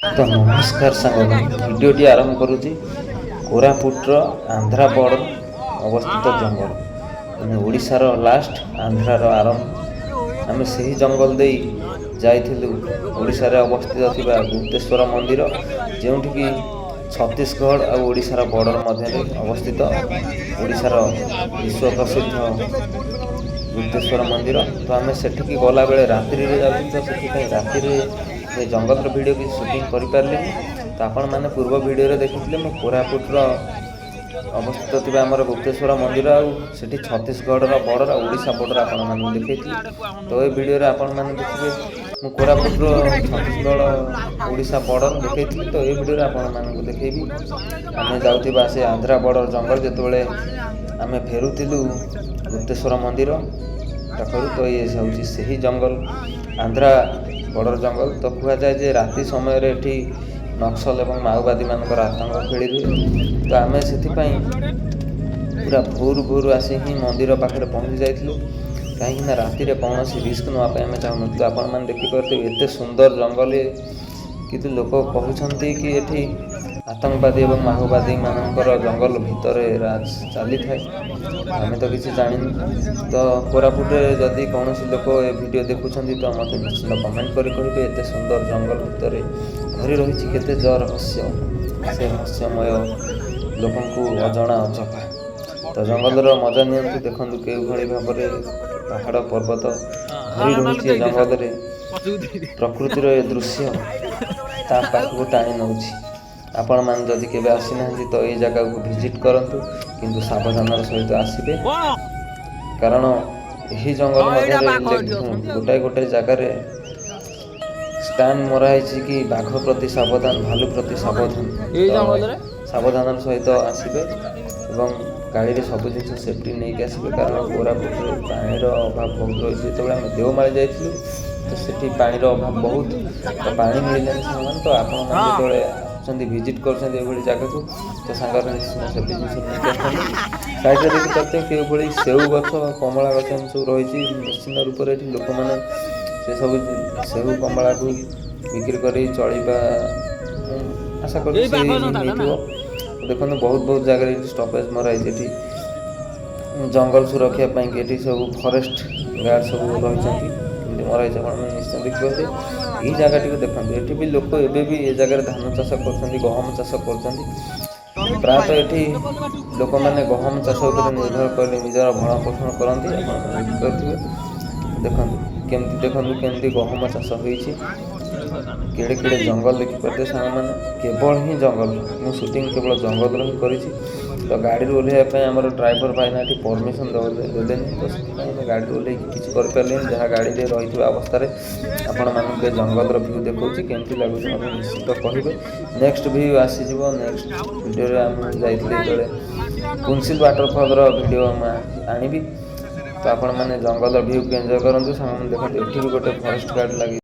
ତ ନମସ୍କାର ସାଙ୍ଗମାନେ, ଭିଡ଼ିଓଟି ଆରମ୍ଭ କରୁଛି କୋରାପୁଟର ଆନ୍ଧ୍ରା ବର୍ଡ଼ର ଅବସ୍ଥିତ ଜଙ୍ଗଲ, ମାନେ ଓଡ଼ିଶାର ଲାଷ୍ଟ, ଆନ୍ଧ୍ରାର ଆରମ୍ଭ। ଆମେ ସେହି ଜଙ୍ଗଲ ଦେଇ ଯାଇଥିଲୁ ଓଡ଼ିଶାରେ ଅବସ୍ଥିତ ଥିବା ଗୁପ୍ତେଶ୍ୱର ମନ୍ଦିର, ଯେଉଁଠିକି ଛତିଶଗଡ଼ ଆଉ ଓଡ଼ିଶାର ବର୍ଡ଼ର ମଧ୍ୟରେ ଅବସ୍ଥିତ ଓଡ଼ିଶାର ବିଶ୍ୱ ପ୍ରସିଦ୍ଧ ଗୁପ୍ତେଶ୍ୱର ମନ୍ଦିର। ତ ଆମେ ସେଠିକି ଗଲାବେଳେ ରାତ୍ରିରେ ଯାଉଥିଲୁ, ତ ସେଥିପାଇଁ ରାତିରେ ସେ ଜଙ୍ଗଲର ଭିଡ଼ିଓ କିଛି ସୁଟିଂ କରିପାରିଲିନି। ତ ଆପଣମାନେ ପୂର୍ବ ଭିଡ଼ିଓରେ ଦେଖିଥିଲେ, ମୁଁ କୋରାପୁଟର ଅବସ୍ଥିତ ଥିବା ଆମର ଗୁପ୍ତେଶ୍ୱର ମନ୍ଦିର ଆଉ ସେଠି ଛତିଶଗଡ଼ର ବର୍ଡ଼ର ଆଉ ଓଡ଼ିଶା ବର୍ଡ଼ର ଆପଣମାନଙ୍କୁ ଦେଖେଇଥିଲି। ତ ଏ ଭିଡ଼ିଓରେ ଆପଣମାନେ ଦେଖିବେ, ମୁଁ କୋରାପୁଟର ଛତିଶଗଡ଼ ଓଡ଼ିଶା ବର୍ଡ଼ର ଦେଖେଇଥିଲି। ତ ଏ ଭିଡ଼ିଓରେ ଆପଣମାନଙ୍କୁ ଦେଖେଇବି ଆମେ ଯାଉଥିବା ସେ ଆନ୍ଧ୍ରା ବର୍ଡ଼ର ଜଙ୍ଗଲ, ଯେତେବେଳେ ଆମେ ଫେରୁଥିଲୁ ଗୁପ୍ତେଶ୍ୱର ମନ୍ଦିର ପାଖରୁ। ତ ଇଏ ହେଉଛି ସେହି ଜଙ୍ଗଲ, ଆନ୍ଧ୍ରା ବର୍ଡ଼ର ଜଙ୍ଗଲ। ତ କୁହାଯାଏ ଯେ ରାତି ସମୟରେ ଏଠି ନକ୍ସଲ ଏବଂ ମାଓବାଦୀମାନଙ୍କର ଆତଙ୍କ ଖେଳି ରୁହେ। ତ ଆମେ ସେଥିପାଇଁ ପୁରା ଭୋରୁ ଭୋରୁ ଆସି ହିଁ ମନ୍ଦିର ପାଖରେ ପହଞ୍ଚି ଯାଇଥିଲୁ, କାହିଁକିନା ରାତିରେ କୌଣସି ରିସ୍କ ନେବା ପାଇଁ ଆମେ ଚାହୁଁନଥିଲୁ। ଆପଣମାନେ ଦେଖିପାରୁଥିବେ, ଏତେ ସୁନ୍ଦର ଜଙ୍ଗଲ ଇଏ, କିନ୍ତୁ ଲୋକ କହୁଛନ୍ତି କି ଏଠି ଆତଙ୍କବାଦୀ ଏବଂ ମାଓବାଦୀମାନଙ୍କର ଜଙ୍ଗଲ ଭିତରେ ରାଜ ଚାଲିଥାଏ। ଆମେ ତ କିଛି ଜାଣିନୁ। ତ କୋରାପୁଟରେ ଯଦି କୌଣସି ଲୋକ ଏ ଭିଡ଼ିଓ ଦେଖୁଛନ୍ତି, ତ ମୋତେ ନିଶ୍ଚିତ କମେଣ୍ଟ କରି କହିବେ, ଏତେ ସୁନ୍ଦର ଜଙ୍ଗଲ ଭିତରେ ଭରି ରହିଛି କେତେ ଜ ରହସ୍ୟ, ସେ ରହସ୍ୟମୟ ଲୋକଙ୍କୁ ଅଜଣା ଅଜପା। ତ ଜଙ୍ଗଲର ମଜା ନିଅନ୍ତୁ। ଦେଖନ୍ତୁ କେଉଁଭଳି ଭାବରେ ପାହାଡ଼ ପର୍ବତ ଭରି ରହିଛି ଏ ଜଙ୍ଗଲରେ। ପ୍ରକୃତିର ଏ ଦୃଶ୍ୟ ତା ପାଖକୁ ଟାଣି ନେଉଛି। ଆପଣମାନେ ଯଦି କେବେ ଆସିନାହାନ୍ତି, ତ ଏଇ ଜାଗାକୁ ଭିଜିଟ୍ କରନ୍ତୁ, କିନ୍ତୁ ସାବଧାନର ସହିତ ଆସିବେ, କାରଣ ଏହି ଜଙ୍ଗଲ ମଧ୍ୟରେ ଗୋଟାଏ ଗୋଟାଏ ଜାଗାରେ ଷ୍ଟାଣ୍ଡ ମରା ହେଇଛି କି ବାଘ ପ୍ରତି ସାବଧାନ, ଭାଲୁ ପ୍ରତି ସାବଧାନ। ଏଇ ତ ଜଙ୍ଗଲରେ ସାବଧାନର ସହିତ ଆସିବେ ଏବଂ ଗାଡ଼ିରେ ସବୁ ଜିନିଷ ସେଫ୍ଟି ନେଇକି ଆସିବେ, କାରଣ କୋରାପୁଟରେ ପାଣିର ଅଭାବ ବହୁତ ରହିଛି। ଯେତେବେଳେ ଆମେ ଦେଓମାଳି ଯାଇଥିଲୁ, ତ ସେଠି ପାଣିର ଅଭାବ ବହୁତ, ତ ପାଣି ମିଳିଲାନି ସାଙ୍ଗମାନେ। ତ ଆପଣମାନେ ଯେତେବେଳେ ଆସୁଛନ୍ତି, ଭିଜିଟ୍ କରୁଛନ୍ତି ଏଭଳି ଜାଗାକୁ, ତ ସାଙ୍ଗରେ ନିଶ୍ଚିତ ସେଫ୍ଟି ଜିନିଷ ନେଇକି ଆସନ୍ତୁ। ସାଇଡ଼ରେ ଦେଖିପାରୁଥିବେ କେଉଁଭଳି ସେଉ ଗଛ, କମଳା ଗଛ ଏମିତି ସବୁ ରହିଛି। ନିଶ୍ଚିତ ରୂପରେ ଏଠି ଲୋକମାନେ ସେସବୁ ସେଉ କମଳାକୁ ବିକ୍ରି କରି ଚଳିବା, ମୁଁ ଆଶା କରୁଛି ଏଇ ସେଇ ବାଘ ଜନ୍ତାଟା ନା? ହେଇଥିବ। ଦେଖନ୍ତୁ, ବହୁତ ବହୁତ ଜାଗାରେ ଏଠି ଷ୍ଟପେଜ୍ ମରା ହେଇଛି। ଏଠି ଜଙ୍ଗଲ ସୁରକ୍ଷା ପାଇଁକି ଏଠି ସବୁ ଫରେଷ୍ଟ ଗାର୍ଡ଼ ସବୁ ରହିଛନ୍ତି। କେମିତି ମରା ହେଇଛି, ଆପଣମାନେ ନିଶ୍ଚୟ ଦେଖିପାରୁଥିବେ। ଏଇ ଜାଗାଟିକୁ ଦେଖନ୍ତୁ, ଏଠି ବି ଲୋକ ଏବେ ବି ଏ ଜାଗାରେ ଧାନ ଚାଷ କରୁଛନ୍ତି, ଗହମ ଚାଷ କରୁଛନ୍ତି। ପ୍ରାୟତଃ ଏଠି ଲୋକମାନେ ଗହମ ଚାଷ ଉପରେ ନିର୍ଭର କରି ନିଜର ଭରଣ ପୋଷଣ କରନ୍ତି। ଆପଣମାନେ ଦେଖିପାରୁଥିବେ, ଦେଖନ୍ତୁ କେମିତି, ଦେଖନ୍ତୁ କେମିତି ଗହମ ଚାଷ ହେଇଛି। କେଡ଼େ କେଡ଼େ ଜଙ୍ଗଲ ଦେଖିପାରୁଥିବେ ସାଙ୍ଗମାନେ, କେବଳ ହିଁ ଜଙ୍ଗଲ। ମୁଁ ସୁଟିଂ କେବଳ ଜଙ୍ଗଲର ହିଁ କରିଛି। ତ ଗାଡ଼ିରୁ ଓହ୍ଲାଇବା ପାଇଁ ଆମର ଡ୍ରାଇଭର ଭାଇନା ଏଠି ପରମିସନ୍ ଦେଲେନି। ତ ସେଥିପାଇଁ ଆମେ ଗାଡ଼ିରୁ ଓହ୍ଲେଇକି କିଛି କରିପାରିଲିନି। ଯାହା ଗାଡ଼ିରେ ରହିଥିବା ଅବସ୍ଥାରେ ଆପଣମାନଙ୍କୁ ଏ ଜଙ୍ଗଲର ଭ୍ୟୁ ଦେଖାଉଛି। କେମିତି ଲାଗୁଛି, ମୋତେ ନିଶ୍ଚିତ କହିବେ। ନେକ୍ସଟ ଭ୍ୟୁ ଆସିଯିବ ନେକ୍ସଟ ଭିଡ଼ିଓରେ। ଆମେ ଯାଇଥିଲି ଯେତେବେଳେ ପୁନସିଲ୍ ୱାଟରଫଲ୍ର ଭିଡ଼ିଓ ମୁଁ ଆଣିବି। ତ ଆପଣମାନେ ଜଙ୍ଗଲର ଭ୍ୟୁକୁ ଏନ୍ଜୟ କରନ୍ତୁ ସାଙ୍ଗମାନେ। ଦେଖନ୍ତୁ, ଏଠି ବି ଗୋଟେ ଫରେଷ୍ଟ ଗାର୍ଡ଼ ଲାଗି